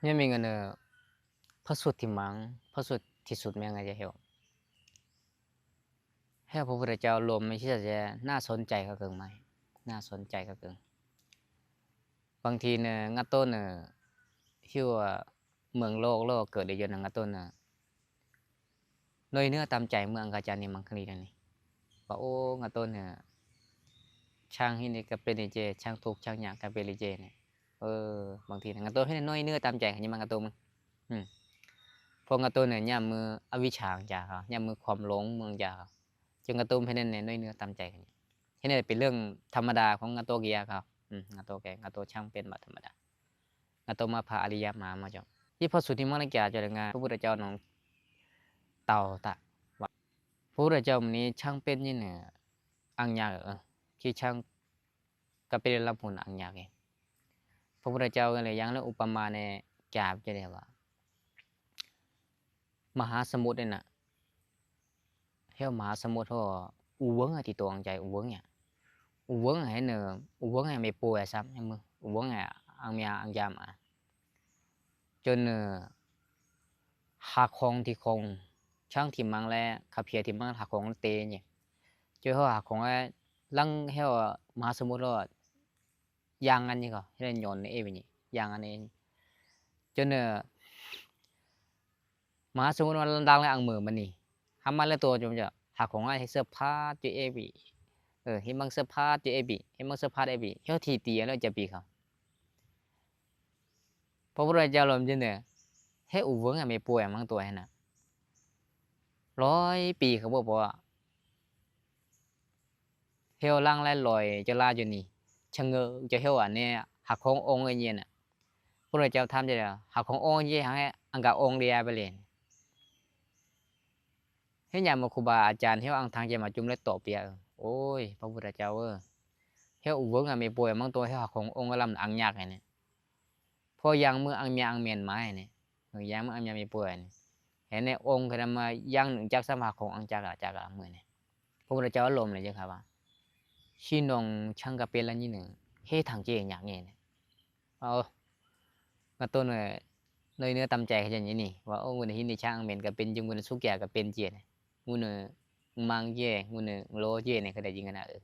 ຍາມມີເງິນ ເອີ ພະສຸດທິມັງ ພະສຸດທິສຸດແມ່ນຫຍັງຈະເຮັດ ແລ້ວພະພຸດທະເຈົ້າລົມໃນທີ່ຈະ ໜ້າສົນໃຈເຂົ້າເກີງໃໝ່ ໜ້າສົນໃຈເຂົ້າເກີງ. ບາງທີນະ ງາໂຕນະ ທີ່ວ່າເມືອງໂລກ ໂລກເກີດໄດ້ຢູ່ນະ ງາໂຕນະ ນ້ອຍເນື້ອຕ່ຳໃຈເມື່ອອັງຄະຈັນນີ້ມັງຄະລີດນີ້ ວ່າ ໂອ້ ງາໂຕນະ ຊ່າງເຮັດນີ້ກະເປັນອີເຈ ຊ່າງທຸກຊ່າງຍາກກະເປັນອີເຈນີ້. ເອີ ບາງທີນະ ງາໂຕເຮັດນ້ອຍເນື້ອຕ່ຳໃຈ ຍັງມາງາໂຕມຶງ ອືມ ພວກງາໂຕນີ້ຍາມມື້ອະວິດຊາຂອງຈາເຂົາ ຍາມມື້ຄວາມຫຼົງຂອງຈາເຂົາ ຈົນງາໂຕເຮັດແນວນ້ອຍເນື້ອຕ່ຳໃຈ ເຮັດແນວເປັນເລື່ອງທຳມະດາຂອງງາໂຕກິຍາເຂົາ ອືມ ງາໂຕແກ ງາໂຕຊ່າງເປັນບາບທຳມະດາ ງາໂຕມາພະອະລິຍະມະຫາມາຈົງ ທີ່ພະສຸດທິມັງລະກະເຈົ້າລະງາ ພະພຸດທະເຈົ້ານ້ອງເຕົາຕະວ່າ ພະພຸດທະເຈົ້ານີ້ຊ່າງເປັນນີ້ນະ ອັງຍາກ ທີ່ຊ່າງ ກະເປັນລຳພຸນອັງຍາກເອງ. ພະພຸດທະເຈົ້າກໍເລີຍຢ່າງລະອຸປະມາໃນກາບຈະໄດ້ວ່າ ມະຫາສະໝຸດນີ້ນະ ແຖວມະຫາສະໝຸດ ໂອ ອຸເວິງອະຕິໂຕອັງໃຈ ອຸເວິງອະ ອຸເວີງອະ ໃຫ້ເນີ ອຸເວີງອະ ແມ່ໂປຍອະຊ້ຳ ໃຫ້ມື ອຸເວີງອະ ອັງມຽອັງຢາມອະ ຈົນ ເອີ ຫາຂອງທີ່ຂອງ ຊ່າງທີ່ມັງແລ ຂາເພຍທີ່ມັງ ຫາຂອງເຕນີ້ ຈົນເຮົາຫາຂອງແລ ຫຼັງແຖວມະຫາສະໝຸດ ລະ ຢ່າງອັນນີ້ກໍເຮັດໃຫ້ຍ້ອນເອວິນີ້ ຢ່າງອັນນີ້ ຈົນ ເອີ ມະຫາສະໝຸດມັນດັງແລ ອັງເມີມັນນີ້ ຫາມາແລໂຕຈົນຈະຫາຂອງໃຫ້ເສືອພາດຢູ່ເອວິ ເອີ ເຮັດມັງເສືອພາດຢູ່ເອວິ ເຮັດມັງເສືອພາດເອວິ ເຮົາທີ່ຕີແລ້ວຈະປີເຂົາ ພະພຸດທະເຈົ້າລົມຈິນເດີ ເຮັດອຸເວີງໃຫ້ແມ່ປ່ວຍມັງຕົວຫັ້ນນະ ຮ້ອຍປີກໍບໍ່ພໍ ເຮົວຫຼັງແລລອຍຈະລາຢູ່ນີ້ ຊະເງີຈະເຮົວອັນນີ້ ຫາຂອງອົງເອີຍນະ ພະພຸດທະເຈົ້າຖາມຈະ ຫາຂອງອົງເອີຍ ຫາອັງກະອົງເດຍໄປເລີຍ ເຮັດຫຍັງມາຄູບາອາຈານເຮົວອັງທາງຈະມາຈຸມແລຕອບເປຍ ໂອ້ຍ ພະພຸດທະເຈົ້າເອີຍ ເຮົວອຸເວີງໃຫ້ແມ່ປ່ວຍມັງຕົວ ເຮົວຫາຂອງອົງລຳອັງຍາກໃຫ້ນີ້ ພໍຢ່າງມື້ອັງເມຍອັງແມ່ນມາໃຫ້ນີ້ ເອີ ຢ່າງມື້ອັງເມຍແມ່ປ່ວຍນີ້ ເຫັນໃນອົງຂະນະມາຢ່າງໜຶ່ງຈັກສຳຫາຂອງອັງຈັກລະຈັກລະມື້ນີ້ ພະພຸດທະເຈົ້າອາລົມເລີຍເຈົ້າຄ່າວ່າ ຊີໜອງຊ່າງກະເປລະນີ້ໜຶ່ງ ເຮທັງເຈຍາກເງ ເອົາ ງາໂຕເນີ ນ້ອຍເນື້ອຕ່ຳໃຈເຂົາເຈົ້ານີ້ນີ້ ວ່າ ໂອ້ ງຸນຫິນິຊ່າງເໝັນກະເປັນ ງຸນສຸກຍາກະເປັນເຈຍ ງຸນມັງເຈ ງຸນໂລເຈນີ້ ເຂົາໄດ້ຍິນກັນນະ ເອີ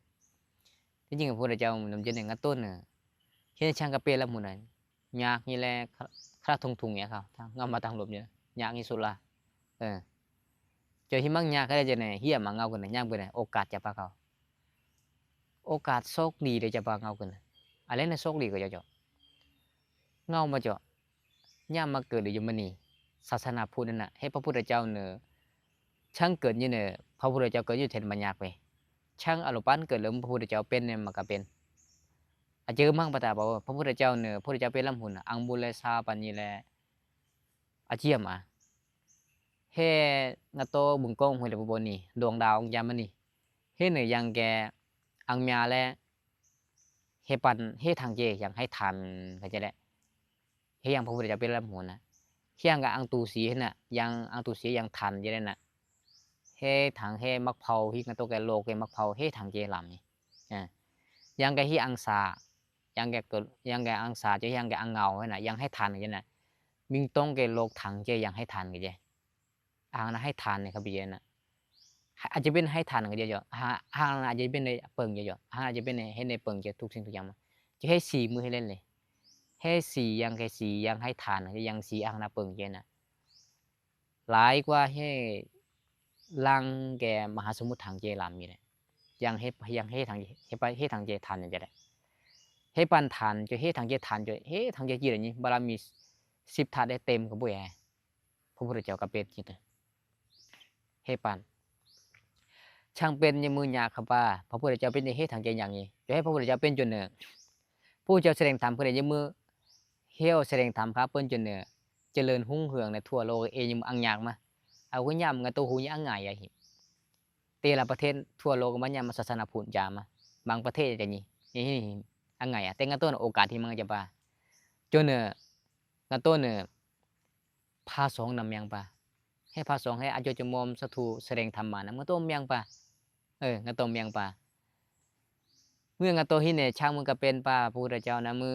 ທີ່ຈິງພະພຸດທະເຈົ້ານຳເຈນີ້ ງາໂຕເນີ ເຮຊ່າງກະເປລະໝູ່ນັ້ນ ຍາກນີ້ແຫຼະ ຄະລະທຸງທຸງຍາກເຂົາ ເງົາມາທາງລົມນີ້ ຍາກທີ່ສຸດລະ ເອີ ເຈົ້າທີ່ມັກຍາກກໍໄດ້ເຈົ້ານີ້ ເຮມາເງົາກັນ ຍາມເພິ່ນ ໂອກາດຈະພາເຂົາ ໂອກາດໂຊກດີເດຈະພາເງົາຂຶ້ນ ອາແລນະໂຊກດີກໍເຈົ້າ ເງົາມາເຈົ້າ ຍາມມາເກີດຢູ່ມະນີ ສາສະໜາພຸດນັ້ນນະ ເຮັດພະພຸດທະເຈົ້າເນີ ຊ່າງເກີດຢູ່ເນີ ພະພຸດທະເຈົ້າເກີດຢູ່ເທັນບັນຍາກເວີຍ ຊ່າງອາໂລປັນເກີດເລີຍ ພະພຸດທະເຈົ້າເປັນເນີ ມັນກະເປັນ ອາເຈີມັງປະຕາບາ ພະພຸດທະເຈົ້າເນີ ພະພຸດທະເຈົ້າເປັນລຳຫຸນ ອັງບຸນແລຊາປານີແລ ອາຈຽມອາ ເຮງະໂຕ ບຸງກົງ ຫົວເລປະໂບນີ ດວງດາວ ອັງຍາມະນີ ເຮເນີ ຍັງແກ ອັງມຽແລ ເຮປັນ ເຮທັງເຈ ຍັງໃຫ້ທານ ເຂົ້າໃຈແຫຼະ ເຮຍັງພະພຸດທະເຈົ້າເປັນລຳຫຸນນະ ເຮຍັງກະອັງຕູສີຫັ້ນນະ ຍັງອັງຕູສີ ຍັງທານເຈນັ້ນນະ ເຮທັງ ເຮມັກເຜົາ ຮີກະໂຕແກໂລກ ເຮມັກເຜົາ ເຮທັງເຈລຳນີ້ ອາ ຍັງກະຮີອັງສາ ຍັງແກ ຍັງແກອັງສາ ຈະຍັງແກອັງເງົາຫັ້ນນະ ຍັງໃຫ້ທານເຈນະ ມິງຕ້ອງແກໂລກທັງເຈ ຍັງໃຫ້ທານເຈ ອານະໃຫ້ທານນີ້ຄັບເຈນະ ອາດຈະເປັນໃຫ້ທານເຈ ອານະອາດຈະເປັນເປິງເຈ ອານະອາດຈະເປັນເຮັດໃນເປິງເຈ ທຸກສິ່ງທຸກຢ່າງ ຈະໃຫ້ສີມືໃຫ້ເຫຼັ້ນເລີຍ ໃຫ້ສີ ຍັງແກສີ ຍັງໃຫ້ທານ ຍັງສີ ອານະເປິງເຈນະ ຫຼາຍກວ່າເຮລັງແກ່ມະຫາສະໝຸດຖັງເຈລຳນີ້ແຫຼະ ຍັງເຮ ຍັງເຮຖັງ ເຮປະ ເຮຖັງເຈທານຈັ່ງໃດ ເຮປັນທານ ຈະເຮຖັງເຈທານ ຈະເຮຖັງເຈຈີດນີ້ ບາລະມີສິບທາດໄດ້ເຕັມກະບຸຍ ພະພຸດທະເຈົ້າກະເປັນຈິດ ເຮປັນ ຊ່າງເປັນຍາມມື້ຍາກຂະບາ ພະພຸດທະເຈົ້າເປັນເຮທັງເຈຍັງນີ້ ຈະໃຫ້ພະພຸດທະເຈົ້າເປັນຈົນເນີ ພະພຸດທະເຈົ້າສະແດງທຳເພິ່ນໄດ້ຍາມມື້ ເຮວສະແດງທຳຄະເພິ່ນຈົນເນີ ຈະເລີນຮຸ່ງເຮືອງໃນທົ່ວໂລກ ເອຍາມມື້ອັງຍາກມາ ເອົາກະຍາມງະໂຕຫູຍາກງ່າຍ ເຕລະປະເທດທົ່ວໂລກມາຍາມສາສະໜາພຸດຈາມາ ບາງປະເທດກະນີ້ ນີ້ອັງງ່າຍ ແຕ່ງະໂຕໂອກາດທີ່ມັນຈະປາ ຈົນເນີ ງະໂຕເນີ ພະສົງນຳຍັງປາ ໃຫ້ພະສົງ ໃຫ້ອາໂຈຈະມອມສາທຸສະແດງທຳມານຳ ງະໂຕມຍັງປາ ເອີ ງະໂຕມຍັງປາ ເມື່ອງະໂຕຫິເນ ຊ່າງມື້ກະເປັນປາ ພະພຸດທະເຈົ້ານະ ມື້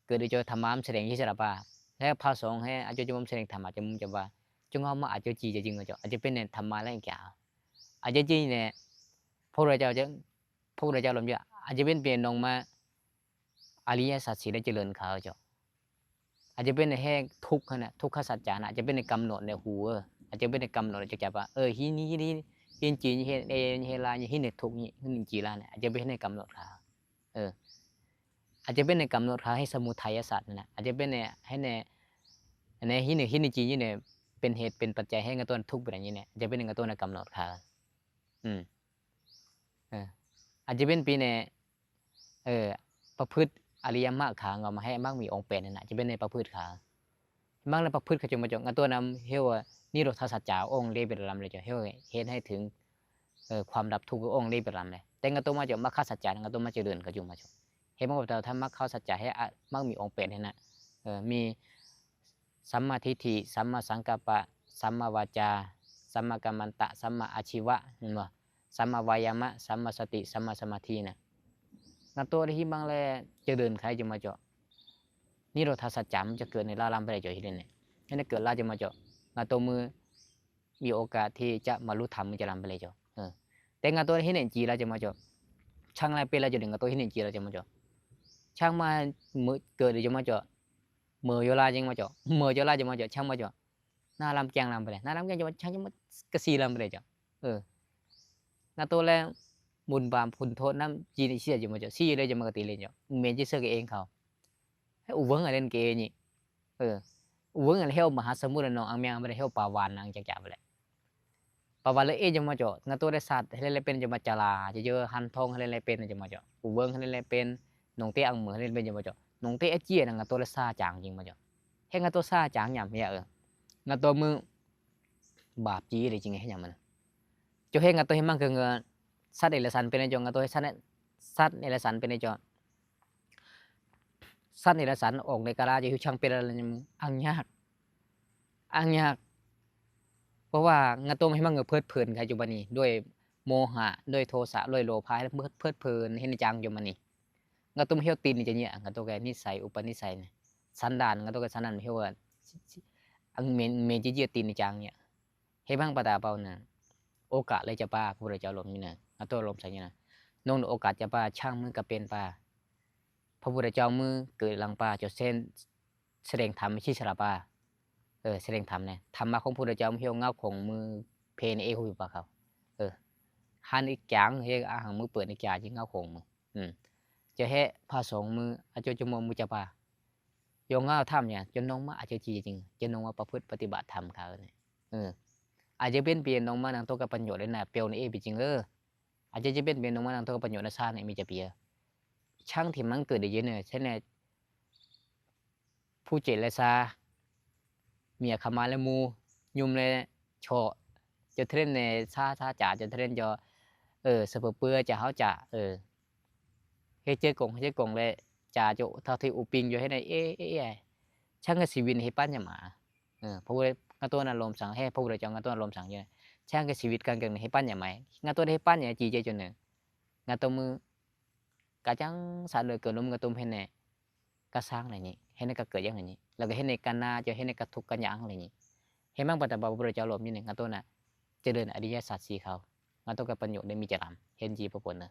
ເກີດອາໂຈທຳມາມສະແດງອິດສະລະປາ ແລະພະສົງແຫ່ອາໂຈຈຸມຸມສະແດງທຳ ອາໂຈຈຸມຸມຈະວ່າ ຈົ່ງເອົາມາອາໂຈຈີຈະຈິງເນາະເຈົ້າ ອາດຈະເປັນໃນທຳມາແລະອາໂຈຈີແຫຼະ ພະພຸດທະເຈົ້າ ພະພຸດທະເຈົ້າລົມເຈົ້າ ອາດຈະເປັນເປັນນ້ອງມາ ອະລິຍະສັດສີ່ໄດ້ຈະເລີນຂາວເຈົ້າ ອາດຈະເປັນໃນແຫ່ງທຸກຫັ້ນນະ ທຸກຂະສັດຈານະ ອາດຈະເປັນໃນກຳນົດໃນຫູເອີ ອາດຈະເປັນໃນກຳນົດຈັກຈະວ່າ ເອີ ຫີນ ຫີນ ຫີນ ຫີນຈີນ ຫີນເອ ຫີນເຮລາ ຫີນໃນທຸກ ຫີນຈີລານະ ອາດຈະເປັນໃນກຳນົດຂາວ ເອີ ອາດຈະເປັນໃນກຳນົດຂາວໃຫ້ສະມຸໄທຍະສາດນັ້ນນະ ອາດຈະເປັນໃນ ໃຫ້ໃນ ໃນຫີນ ຫີນຈີນນີ້ແຫຼະ ເປັນເຫດເປັນປັດໄຈໃຫ້ງາໂຕນທຸກເປັນອັນນີ້ແຫຼະ ອາດຈະເປັນໃນງາໂຕນກຳນົດຂາວ ອືມ ເອີ ອາດຈະເປັນປີໃນ ເອີ ປະພຶດອະລິຍະມັກຂາງອອກມາໃຫ້ມັກມີອົງແປດນັ້ນນະ ຈະເປັນໃນປະພຶດຂາ ມັກແລະປະພຶດຂາຈົງມາເຈາະ ງາໂຕນຳເຮົວວ່ານິໂຣທາສັດຈາອົງເລເປັນລຳເລເຈົ້າ ເຮົວເຮັດໃຫ້ເຖິງ ເອີ ຄວາມດັບທຸກອົງເລເປັນລຳເລ ແຕ່ງາໂຕມາເຈາະມັກຂະສັດຈາ ງາໂຕມາຈະເລີນຂາຈົງມາເຈາະ ເຮັດມັກແບບທຳມັກຂາສັດຈາໃຫ້ອະ ມັກມີອົງແປດຫັ້ນນະ ເອີ ມີ ສຳມາທິດຖິ ສຳມາສັງກັບປະ ສຳມາວາຈາ ສຳມາກັມມັນຕະ ສຳມາອາຊີວະ ເຫັນບໍ່? ສຳມາວາຍາມະ ສຳມາສະຕິ ສຳມາສະມາທິນະ ງາໂຕໄດ້ທີ່ມັງແລະຈະເດີນໄຂຈະມາເຈາະ ນິໂຣທາສັດຈາມັນຈະເກີດໃນລາລຳໄປໄດ້ເຈົ້າເຮັດແນວໃດ ເຮັດໃຫ້ເກີດລາຈະມາເຈາະ ງາໂຕມືມີໂອກາດທີ່ຈະບັນລຸທຳມັນຈະລຳໄປໄດ້ເຈົ້າ ເອີ ແຕ່ງາໂຕເຮັດໃນຈີລາຈະມາເຈາະ ຊ່າງລາເປັນລາຈະເດີນ ງາໂຕເຮັດໃນຈີລາຈະມາເຈາະ ຊ່າງມາເກີດຈະມາເຈາະ ເມີໂຍລາຈຶ່ງມາເຈາະ ເມີໂຍລາຈຶ່ງມາເຈາະ ຊ່າງມາເຈາະ ໜ້າລຳແກງລຳໄປເລີຍ ໜ້າລຳແກງຈະມາ ຊ່າງຈະມາກະຊີລຳໄປເລີຍເຈົ້າ ເອີ ນາໂຕແລະບຸນບາບຄຸນໂທດນຳຈີນເອເຊຍຈະມາເຈົ້າ ຊີເລີຍຈະມາກະຕິເລີຍເຈົ້າ ເມຈິເຊີກເອງເຂົາ ໃຫ້ອຸເວີງອາເລນເກນີ້ ເອີ ອຸເວີງອາເລນເຮົວມະຫາສະໝຸດນອງອັງແມງ ບໍ່ໄດ້ເຮົວປາວານນາງຈັກຈາໄປແລ້ວ ປາວານລະເອຈະມາເຈົ້າ ງາໂຕໄດ້ຊາດເຮເລນເລເປັນຈະມາຈາລາ ຈະເຈີຮັນທອງເຮເລນເລເປັນຈະມາເຈົ້າ ອຸເວີງເຮເລນເລເປັນ ໜົງເຕອາງເໝີເຮເລນເລເປັນຈະມາເຈົ້າ ໜົງເຕອາເຈຍນະ ງາໂຕໄດ້ຊາຈາງຈິງມາເຈົ້າ ເຮັດງາໂຕຊາຈາງຫຍັງເມຍເອີ ງາໂຕມືບາບຈີເລີຍຈິງເຮັດຫຍັງມັນ ເຈົ້າເຮັດງາໂຕເຮັດມັນຄື ສັດເດລະສັນເປັນເຈົ້າ ງາໂຕເຮັດສັດ ສັດເດລະສັນເປັນເຈົ້າ ສັດເດລະສັນອອກໃນກາລາຈະຢູ່ຊ່າງເປັນອັງຍາກ ອັງຍາກ ເພາະວ່າງາໂຕເຮັດມັນເພີດເພີນໃນປັດຈຸບັນນີ້ ດ້ວຍໂມຫະ ດ້ວຍໂທສະ ດ້ວຍໂລພະ ເພີດເພີນເຮັດໃນຈັງຢູ່ມັນນີ້ ງາໂຕມາເຮັດຕີນນີ້ຈະເຍ ງາໂຕກະນິໄສ ອຸປະນິໄສ ສັນດານ ງາໂຕກະສັນດານເຮັດວ່າ ອັງເມນ ເມນຈະເຍຍຕີນໃນຈັງເຍ ເຮັດບັງປະຕາເປົ່ານະ ໂອກາດເລີຍຈະປາ ພະພຸດທະເຈົ້າລົມນີ້ນະ ງາໂຕລົມໃສ່ນີ້ນະ ນົງໂອກາດຈະປາ ຊ່າງມືກະເປັນປາ ພະພຸດທະເຈົ້າມືເກີດຫຼັງປາ ເຈົ້າເຊັ່ນ ສະແດງທຳທີ່ສະລະປາ ເອີ ສະແດງທຳແນະ ທຳມະຂອງພຸດທະເຈົ້າເຮົວເງົາຂອງມືເພນເອຫູປາເຂົາ ເອີ ຫັນອີກຢ່າງເຮອາຫັງມືເປີດອີກຢ່າງທີ່ເງົາຂອງມື ອືມ ຈະແຮະພະສົງມືອາໂຈຈະໂມມຸຈະປາ ຢອງເງົາທຳຫຍັງ ຈະນົງມາອາຈະຈີຈິງ ຈະນົງມາປະພຶດປະຕິບັດທຳເຂົານີ້ ເອີ ອາຈະເປັນປີນົງມານັງໂຕກະປະໂຫຍດເລີຍນະ ເປີນເອປີຈິງເອີ ອາຈະເປັນປີນົງມານັງໂຕກະປະໂຫຍດນະຊານເອມີຈະປີ ຊ່າງທີ່ມັງເກີດໄດ້ຍິນເອີ ໃຊ່ແນ ຜູ້ເຈລະຈາ ເມຍຂະມາແລະໝູ່ ຍຸມແລະເຊາະ ຈະເທຣນໃນຊາຊາຈາ ຈະເທຣນຈະ ເອີ ສະເປີເປືອຈະເຮົາຈະ ເອີ ເຮັດເຈີກົງ ເຮັດເຈີກົງແລະຈາໂຈເທົ່າທີ່ອຸປິງຢູ່ເຮັດໃນເອ ເອ ເອ ຊ່າງກະຊີວິດເຮັດປັນຍາມາ ເອີ ພະພຸດທະ ງາໂຕນະລົມສັງ ເຮັດພະພຸດທະເຈົ້າງາໂຕນະລົມສັງຢູ່ ຊ່າງກະຊີວິດການເກີດເຮັດປັນຍາມາ ງາໂຕເຮັດປັນຍາຈີເຈຈົນ ງາໂຕມື ກະຈັ່ງສາເລີເກີດລົມກະຕຸ້ມເຮັດແນ ກະສ້າງແລະນີ້ ເຮັດແນກະເກີດຢ່າງແລະນີ້ ລະກະເຮັດໃນກະນາ ຈະເຮັດໃນກະທຸກກະຍາງແລະນີ້ ເຮັດມັງປະຕະບາພະພຸດທະເຈົ້າລົມນີ້ ງາໂຕນະ ຈະເລີນອະລິຍະສັດສີ່ເຂົາ ງາໂຕກະປັນໂຍດໄດ້ມີຈະລຳ ເຫັນຈີປະປົນເນີ